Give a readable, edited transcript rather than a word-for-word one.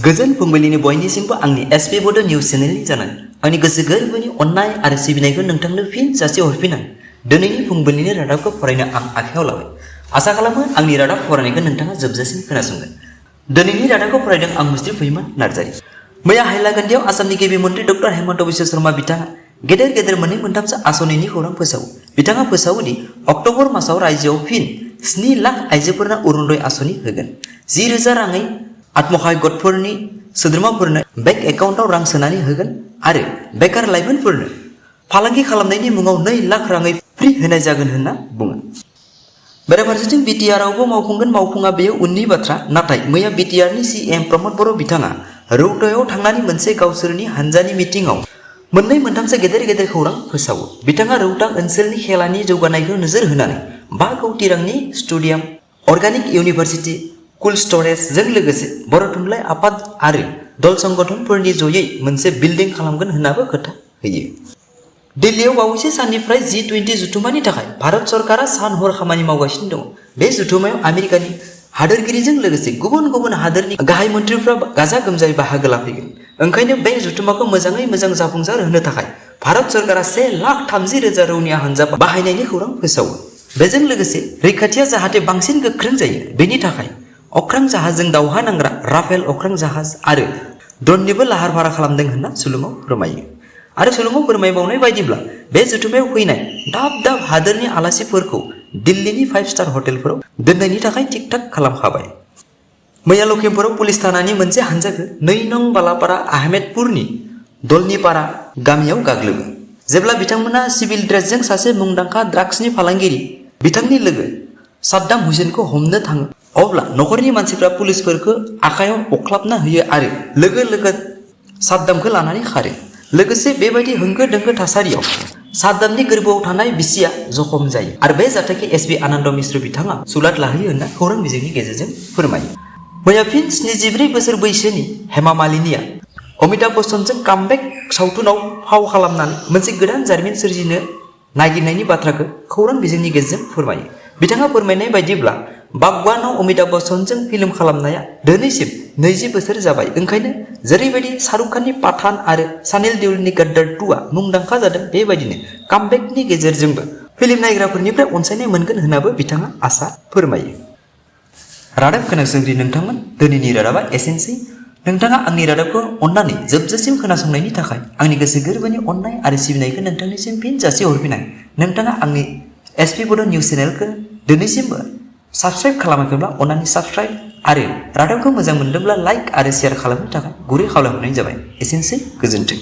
गोजोन फुंबिलिनि बयनिसिमबो आंनि एसपी बड' निउज चेनेलनि जानाय आंनि गोसो गोरबोनि अननाय आरो सिबिनायखौ नोंथांनो फिन जासि हरफिनाय दिनैनि फुंबिलिनि रादाबखौ फरायनो आं आखायाव लाबाय। आसा खालामो आंनि रादाब फरायनायखौ नोंथाङा जोबजासिम खोनासंगोन। दिनैनि रादाबखौ फरायदों आं मुस्रि फैमान नार्जारी। मैया हाइलाकान्दियाव आसामनि गिबि मन्त्रि डक्टर हेमन्त बिश्व शर्मा बिथाङा गेदेर मोननै मोनथामसो आसनिनि खौरां फोसावो। बिथाङा फोसावोदि अक्ट'बर मासाव रायजोआव फिन 7 लाख आइजोफोरनो अरुणोदय आसनि होगोन। 10,000 राङै आत्मसहायक गटफोरनि सोद्रोमाफोरनो बेंक एकाउन्टाव रां सोनानै होगोन आरो बेकार लाइमोनफोरनो फालांगि खालामनायनि मुङाव 2 लाख राङै फ्रि होनाय जागोन होनना बुङो। बेराफारसेथिं बिटिआरआवबो मावफुंगोन मावफुङा बेयो उननि बाथ्रा, नाथाय मैया बिटिआरनि सीएम प्रमद बर' बिथाङा रौतायाव थांनानै मोनसे गावसोरनि हानजानि मिटिंआव मोननै मोनथामसो गेदेर खौरां फोसावो। बिथाङा रौता ओनसोलनि खेलानि जौगानायखौ नोजोर होनानै 5 कौटि रांनि स्टेडियाम, अर्गानिक इउनिभार्सिटि, कुल स्टरेजजों लोगोसे बर' थुनलाइ आफाद आरो दल संगठनफोरनि जयै मोनसे बिल्डिं खालामगोन होननाबो खोथा होयो। दिल्लीयाव बावैसो साननिफ्राय G20 जथुम्मानि थाखाय भारत सरकारा सान हर खामानि मावगासिनो दङ। बे जथुम्मायाव आमेरिकानि हादोरगिरिजों लोगोसे गुबुन हादोरनि गाहाय मन्थ्रिफ्रा गाजा गोमजायै बाहागो लाफैगोन। ओंखायनो बे जथुम्माखौ मोजाङै मोजां जाफुंसार होनो थाखाय भारत सरकारा 1,30,000 रौनिया हानजा बाहायनायनि खौरां फोसावो। बेजों लोगोसे रैखाथिया जाहाथे बांसिन गोख्रों जायो, बेनि थाखाय अख्रां जाहाजजों दावहा नांग्रा राफेल अख्रां जाहाज आरो ड्र'ननिबो लाहार फाहार खालामदों होनना सुलुङाव फोरमायो। आरो सुलुङाव फोरमायबावनाय बायदिब्ला बे जथुम्मायाव फैनाय दाब हादोरनि आलासिफोरखौ दिल्लीनि 5 स्टार हटेलफोराव दोननायनि थाखाय थिक थाक खालामखाबाय। मैया लखिमपुराव पुलिस थानानि मोनसे हानजाखौ 2 नं बालापारा आहमेदपुरनि दलनिपारा गामियाव गाग्लोबो। जेब्ला बिथांमोना सिभिल ड्रेसजों सासे मुंदांखा ड्राग्सनि फालांगिरि बिथांनि लोगो साद्दाम हुसैनखौ हमनो थाङो, अब्ला नखरनि मानसिफ्रा पुलिसफोरखौ आखायाव अख्लाबना होयो आरो लोगो साद्दामखौ लानानै खारो। लोगोसे बेबायदि होंगो दोंगो थासारियाव साद्दामनि गोरबोआव थानाय बिसिया जखम जायो आरो बे जाथायखौ एसपि आनन्द मिश्र बिथाङा सुलाद लाहोयो होनना खौरां बिजोंनि गेजेरजों फोरमायो। मैया फिन 74 बोसोर बैसोनि हेमा मालिनीआ अमिताभ बच्चनजों कामबेक सावथुनाव फाव खालामनानै मोनसे गोदान जारिमिन सोरजिनो नागिरनायनि बाथ्राखौ खौरां बिजोंनि गेजेरजों फोरमायो। बिथाङा फोरमायनाय बायदिब्ला बागवानाव अमिताभ बच्चनजों फिल्म खालामनाया दिनैसिम 20 बोसोर जाबाय। ओंखायनो जेरैबायदि शाहरुख खाननि पाठान आरो सानिल देवलनि गद्दार 2आ मुंदांखा जादों, बेबायदिनो कामबेकनि गेजेरजोंबो फिल्म नायग्राफोरनिफ्राय अनसायनाय मोनगोन होननाबो बिथाङा आसा फोरमायो। रादाब खोनासंगिरि नोंथांमोन, दिनैनि रादाबा एसेनोसै। नोंथाङा आंनि रादाबखौ अननानै जोबजासिम खोनासंनायनि थाखाय आंनि गोसो गोरबोनि अननाय आरो सिबिनायखौ नोंथांनिसिम फिन जासि हरफिनाय। नोंथाङा आंनि एसपी बड' निउज चेनेलखौ दिनैसिमबो साबस्क्राइब खालामाखैब्ला अननानै साबस्क्राइब आरो रादाबखौ मोजां मोनदोंब्ला लाइक आरो शेयार खालामनो थाखाय गुरै खावलायहरनाय जाबाय। एसेनोसै, गोजोन्थों।